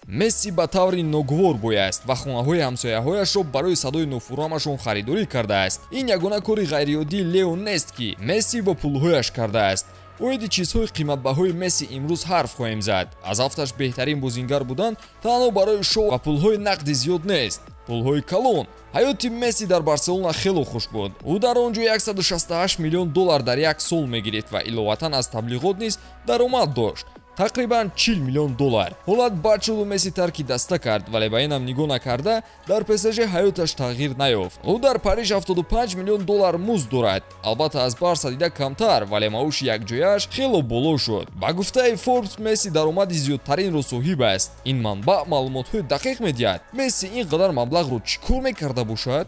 Месси ба таври ногувор бояст ва хонаҳои ҳамсояҳояшро барои садои нофурамашон харидорӣ кардааст. Ин ягона кори ғайриоддии Лео нест, ки Месси бо пулҳояш кардааст. Оиди чизҳои қиматбаҳои Месси имрӯз ҳарф хоҳем зад. Аз ҳафташ беҳтарин бозингар будан танҳо барои шоу ва пулҳои нақди зиёд нест, пулҳои калон. Ҳаёти Месси дар Барселона хело хуш буд. Ӯ дар он ҷо 168 миллион доллар дар як сол мегирифт ва иловатан аз таблиғот низ даромад дошт, тақрибан 40 миллион доллар. Ҳолат бад шуду Месси тарки даста кард, вале ба инам нигоҳ накарда дар ПСЖ ҳаёташ тағйир наёфт. Ӯ дар Париж 75 миллион доллар музд дорад, албатта аз Барса дида камтар, вале маоши якҷояаш хело боло шуд. Ба гуфтаи Форбс, Месси даромади зиёдтаринро соҳиб аст. Ин манбаъ маълумотҳои дақиқ медиҳад. Месси ин қадар маблағро чӣ кор мекарда бошад?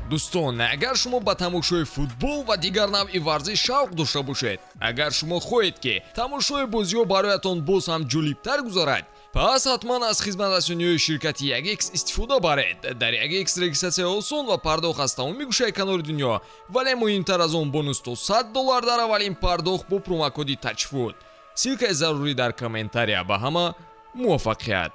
Дӯстон, агар шумо ба тамошои футбол ва дигар навъи варзиш шавқ дошта бошед, агар шумо хоҳед, ки тамошои бозиҳо бароятон боз ҳам ҷолибтар гузарад, пас ҳатман аз хизматрасониҳои ширкати 1X истифода баред. Дар 1X регистратсия осон ва пардохт аз тамоми гӯшаи канори дунё, вале муҳимтар аз он бонус то $100 дар аввалин пардохт бо промокоди TAJFOOT. Ссылкаи зарурӣ дар комментария. Ба ҳама муваффақият!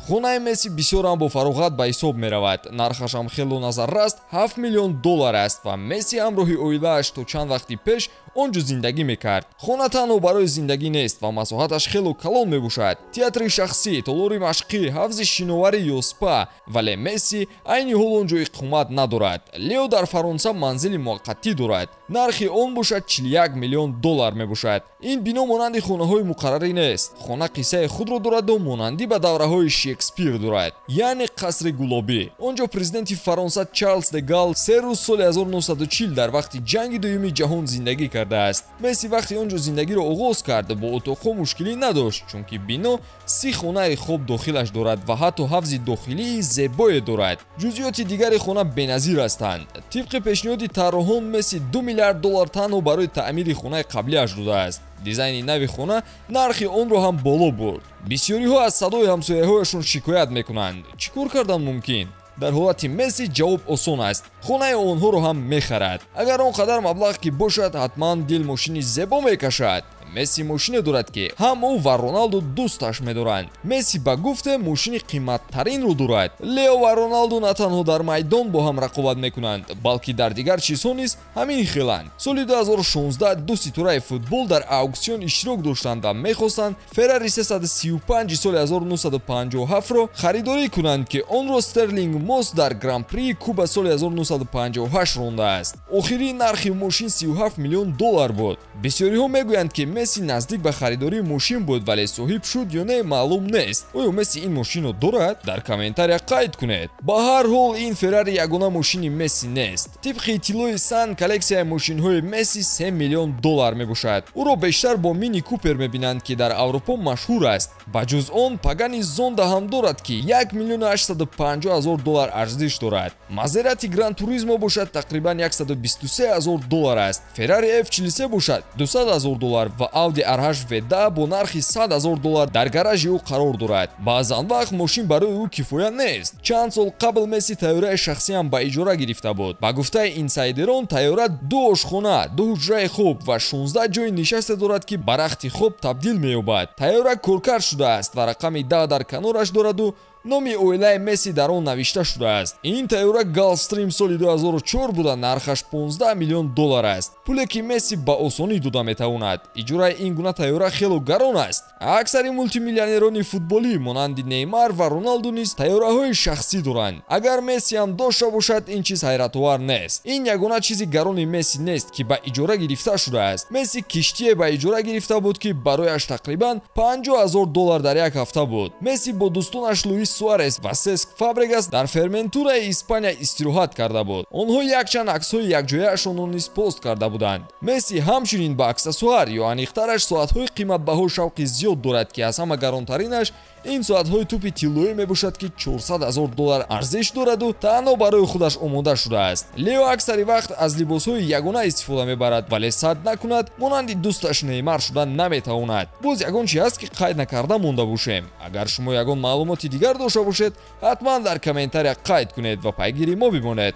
Хонаи Месси бисёр ҳам бо фароғат ба ҳисоб меравад. Нархаш ҳам хело назаррас 7 миллион доллар аст ва Месси ҳамроҳи оилааш то чанд вақти пеш он ҷо зиндагӣ мекард. Хона танҳо барои зиндагӣ нест ва масоҳаташ хело калон мебошад. Театри шахсӣ, толори машқӣ, ҳавзи шиноварӣ ё спа, вале Месси айни ҳол он ҷо иқомат надорад. Лео дар Фаронса манзили муваққатӣ дорад. Нархи он бошад 41 миллион доллар мебошад. Ин бино монанди хонаҳои муқаррарӣ нест. Хона қиссаи худро дораду монандӣ ба давраҳои Шекспир дорад, яъне қасри гулобӣ. Он ҷо президенти Фаронса Чарлз де Гал 3 рӯз соли 1940 дар вақти ҷанги дуюми ҷаҳон зиндагӣ кардааст. Месси вақти он ҷо зиндагиро оғоз кард, бо утоқҳо мушкилӣ надошт, чунки бино 30 хонаи хоб дохилаш дорад ва ҳатто ҳавзи дохилии зебое дорад. Ҷузъиёти дигари хона беназир ҳастанд. Тибқи пешниҳоди тарроҳон, Месси 2 миллиард доллар танҳо барои таъмири хонаи қаблиаш додааст. Дизайни нави хона нархи онро ҳам боло бурд. Бисёриҳо аз садои ҳамсояҳояшон шикоят мекунанд. Чӣ кор кардан мумкин? Дар ҳолати Месси ҷавоб осон аст: хонаи онҳоро ҳам мехарад. Агар он қадар маблағ ки бошад, ҳатман дил мошини зебо мекашад. Месси мошине дорад, ки ҳам ӯ ва Роналду дӯсташ медоранд. Месси ба гуфте мошини қиматтаринро дорад. Лео ва Роналду на танҳо дар майдон бо ҳам рақобат мекунанд, балки дар дигар чизҳо низ ҳамин хеланд. Соли 2016 ду ситораи футбол дар ауксион иштирок доштанд ва мехостанд Феррари 335 соли 1957-ро харидорӣ кунанд, ки онро Стерлинг Мосс дар Гран-прии Куба соли 1958 рондааст. Охирин нархи мошин 37 миллион доллар буд. Бисёриҳо мегӯянд, ки Месси наздик ба харидории мошин буд, вале соҳиб шуд ё не, маълум нест. Оё Месси ин мошинро дорад? Дар комментария қайд кунед. Ба ҳар ҳол, ин Феррари ягона мошини Месси нест. Тибқи иттилои Сан, коллексияи мошинҳои Месси 3 миллион доллар мебошад. Ӯро бештар бо Мини Купер мебинанд, ки дар Аврупо машҳур аст. Ба ҷуз он Пагани Зонда ҳам дорад, ки 1 миллиону 850 ҳазор доллар арзиш дорад. Мазерати Гран Туризмо бошад, тақрибан 123 ҳазор доллар аст. Феррари F43 бошад, 200 ҳазор доллар ва Audi R8 V10 бо нархи 100 ҳазор доллар дар гаражи ӯ қарор дорад. Баъзан вақт мошин барои ӯ кифоя нест. Чанд сол қабл Месси тайёраи шахсиам ба иҷора гирифта буд. Ба гуфтаи инсайдерон, тайёра ду ошхона, ду ҳуҷраи хоб ва 16 ҷои нишасте дорад, ки ба рахти хоб табдил меёбад. Тайёра коркард шудааст ва рақами 10 дар канораш дораду номи оилаи Месси дар он навишта шудааст. Ин тайёра Галфстрим соли 2004 буда, нархаш 15 миллион доллар аст, пуле ки Месси ба осонӣ дода метавонад. Иҷораи ин гуна тайёра хело гарон аст. Аксари мултимиллионерони футболӣ монанди Неймар ва Роналду низ тайёраҳои шахсӣ доранд. Агар Месси ҳам дошта бошад, ин чиз ҳайратовар нест. Ин ягона чизи гарони Месси нест, ки ба иҷора гирифта шудааст. Месси киштие ба иҷора гирифта буд, ки барояш тақрибан 50 ҳазор доллар дар як ҳафта буд. Месси бо дӯстонаш Луис Суарес ва Сеск Фабрегас дар Ферментураи Испания истироҳат карда буд. Онҳо якчанд аксҳои якҷояашонро низ пост карда буданд. Месси ҳамчунин ба аксессуар ё аниқтараш соатҳои қиматбаҳо шавқи зиёд дорад, ки аз ҳама гаронтаринаш ин соатҳои тӯпи тиллоӣ мебошад, ки 400 ҳазор доллар арзиш дораду танҳо барои худаш омода шудааст. Лео аксари вақт аз либосҳои ягона истифода мебарад, вале сад накунад монанди дӯсташ Неймар шуда наметавонад. Боз ягон чи ҳаст, ки қайд накарда монда бошем? Агар шумо ягон маълумоти дигар дошта бошед, ҳатман дар комментария қайд кунед ва пайгири мо бимонед.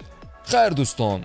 Хайр, дӯстон.